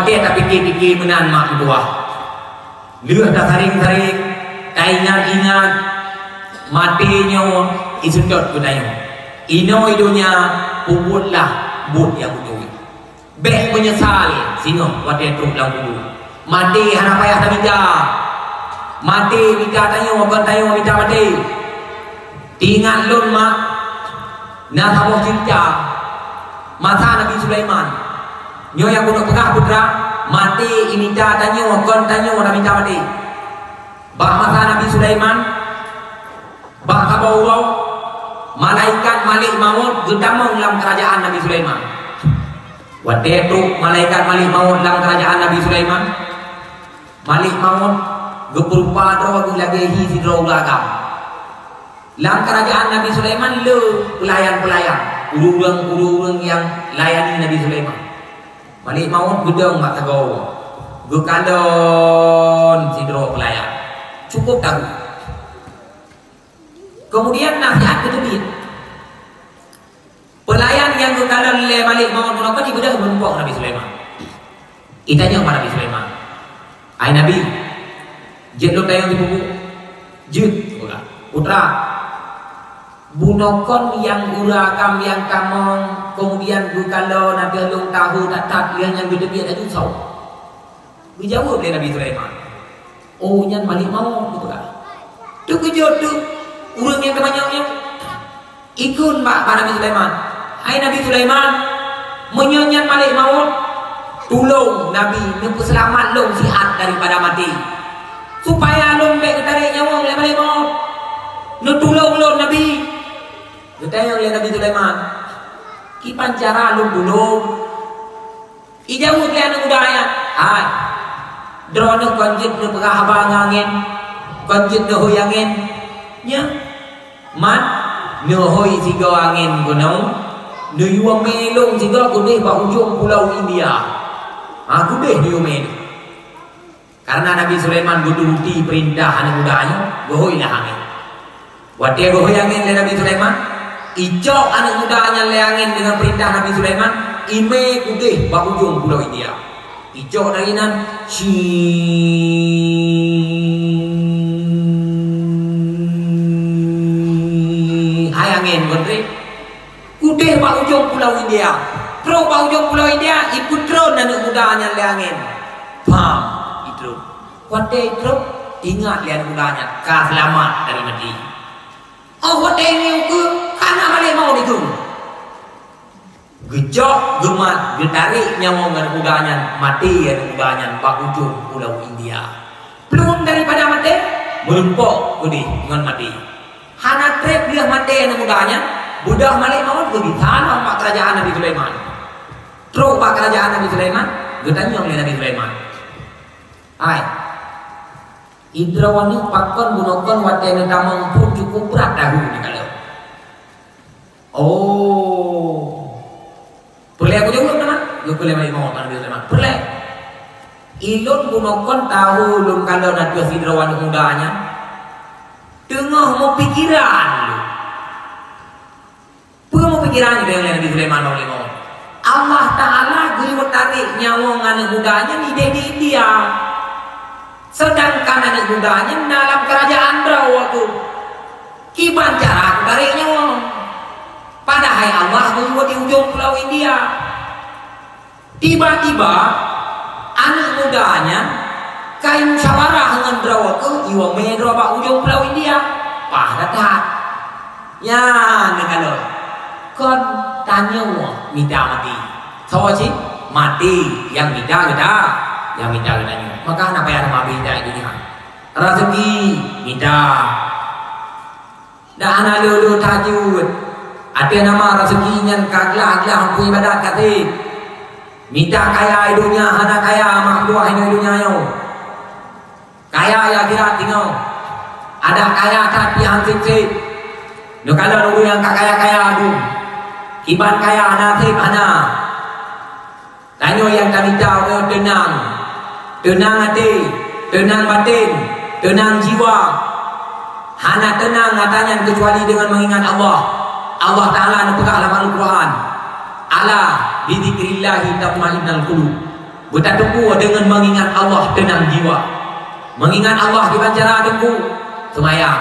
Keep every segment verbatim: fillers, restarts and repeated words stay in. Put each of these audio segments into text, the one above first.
Watèe tapike-pike meunan mak meutuwah, lheueh tasaréng-saréng, taingat-ingat, maté nyoe iseutôt geutanyoe. Inoe i donya, peubuet lah buet nyang beutôi. Bèk meunyeusal singoh watèe trok lam kubu. Maté hana payah tamita. Maté mita tanyoe, kon tanyoe mita maté. Teuingat lôn mak, na saboh ceurita masa Nabi Sulaiman. Nyoe nyang keuneuk peugah peue teuma, maté imita tanyoe, kon tanyoe tamita maté. Bak masa Nabi Sulaiman, bak saboh uroe, malaikat Malik Maut geutamong lam keurajeuen Nabi Sulaiman. Watèe trok malaikat Malik Maut lam keurajeuen Nabi Sulaiman, Malik Maut geupeurupa droe geuh lagèe hi sidroe ureueng agam. Lam keurajeuen Nabi Sulaiman le peulayan-peulayan, ureueng-ureueng nyang layani Nabi Sulaiman. Malik Maut geudong mak sagoe, geukalon sidroe peulayan. Cukup tabu. Keumudian nasihat geuteubiet. Peulayan nyang geukalon lé Malik Maut bunoe kon jibeudôh meurumpok Nabi Sulaiman. Itanyong bak Nabi Sulaiman, "Hai Nabi, jeuet lôn tanyong sipupu?" "Jeuet," geupeugah. "Putra, bunoe kon nyang ureueng agam nyang tamong, keumudian geukalon ateueh lôn tahu that-that lheueh nyan geuteubiet laju soe?" Geujaweueb lé Nabi Sulaiman, "Oh, nyan Malik Maut," geupeugah. Teukeujot teuk ureueng nyang teumanyong nyan. Ikheun bak, bak Nabi Sulaiman, "Hai Nabi Sulaiman, meunyoe nyan Malik Maut, tulông Nabi neupeuseulamat lôn siat daripada maté. Supaya lôn bèk geutarek nyawöng lé Malik Maut. Neutulông lôn, Nabi." Geutanyong lé Nabi Sulaiman, "Kiban cara lôn tulông?" Ijaweueb lé aneuk muda nyan, "Hai, droeneuh kon jeuet neupeugah haba ngon angén, kon jeuet neuhôi angén. Nyan, man neuhôi sigoe angén keunoe, neuyue mé lôn sigoe keudeh bak ujong pulo India. Ha, keudeh neuyue mé." Karena Nabi Sulaiman geuturuti peurintah aneuk muda nyoe, geuhôi lah angén. Watèe geuhôi angén lé Nabi Sulaiman, icok aneuk muda nyan lé angén deungon peurintah Nabi Sulaiman, imé keudeh bak ujong pulo India. Icok dari nan, ci, hai angén kon trép. Udeh bak ujong pulo India. Trok bak ujong pulo India, ipeutreun aneuk muda nyan lé angén. Pam, itrok. Watèe itrok, ingat lé aneuk muda nyan, ka seulamat dari maté. Oh, watèe ngieng keu, ka na malèe maut itu. Geucok, geumat, geutarek nyawöng aneuk muda nyan, maté aneuk muda nyan bak ujong pulo India. Plueng daripada maté, meurumpok keudeh ngon maté. Hana trép lheueh maté aneuk muda nyan, beudôh malèe maut geubisa lom bak keurajeuen Nabi Sulaiman. Trok bak keurajeuen Nabi Sulaiman, geutanyong lé Nabi Sulaiman, "Hai, droeneuh pakon bunoe kon watèe neutamong phon cukôp brat tahu neukalon?" "Oh, peureulèe kujaweueb na?" Geukheun lé malèe maut bak Nabi Sulaiman. "Peureulèe. Ulôn bunoe kon tahu lôn kalon ateueh sidroe aneuk muda nyan, teungoh meupikeran lôn." Peue meupikeran lé Nabi Sulaiman bak malèe maut? Allah Taala geuyue tarek nyawöng aneuk muda nyan idéh di India. Seudangkan aneuk muda nyan na lam keurajeuen droe geuh. Kiban cara kutarek nyawöng? Padahai Allah geuwoe di ujong pulo India. Tiba-tiba, aneuk muda nyan ka musyawarah ngon droe geuh, iwoe mé droe bak ujong pulo India. Paih that-that. Nyan neukalon. Kon tanyoe mita maté. Soe cit? Maté nyang mita geuta, nyang mita geutanyoe. Maka hana payah tameuabéh di donya. Raseuki mita. Dak hana lé-lé tajeuet. Ateueh nama raseuki nyan ka glah-glah peuibadat ka seb. Mita kaya i donya hana kaya mak buah i donya nyoe. Kaya i akhirat singoh. Adak kaya that pih han seb-seb. Neukalon ureueng nyang ka kaya-kaya dum. Kiban kaya hana seb hana. Tanyoe nyang tamita uroe teunang. Teunang até, teunang batén, teunang jiwa. Hana teunang ata nyan keucuali deungon meungingat Allah. Allah Taala neupeugah lam Al-Qur'an, "Ala bidzikrillahi tatmainnul qulub." Beutateupeue deungon meungingat Allah teunang jiwa. Meungingat Allah kiban cara teungku, seumayang,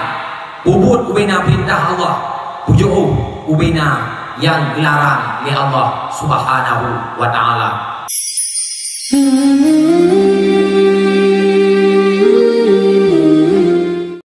peubuet ubena peurintah Allah, peujiôh ubena nyang geularang lé Allah Subhanahu wa Ta'ala.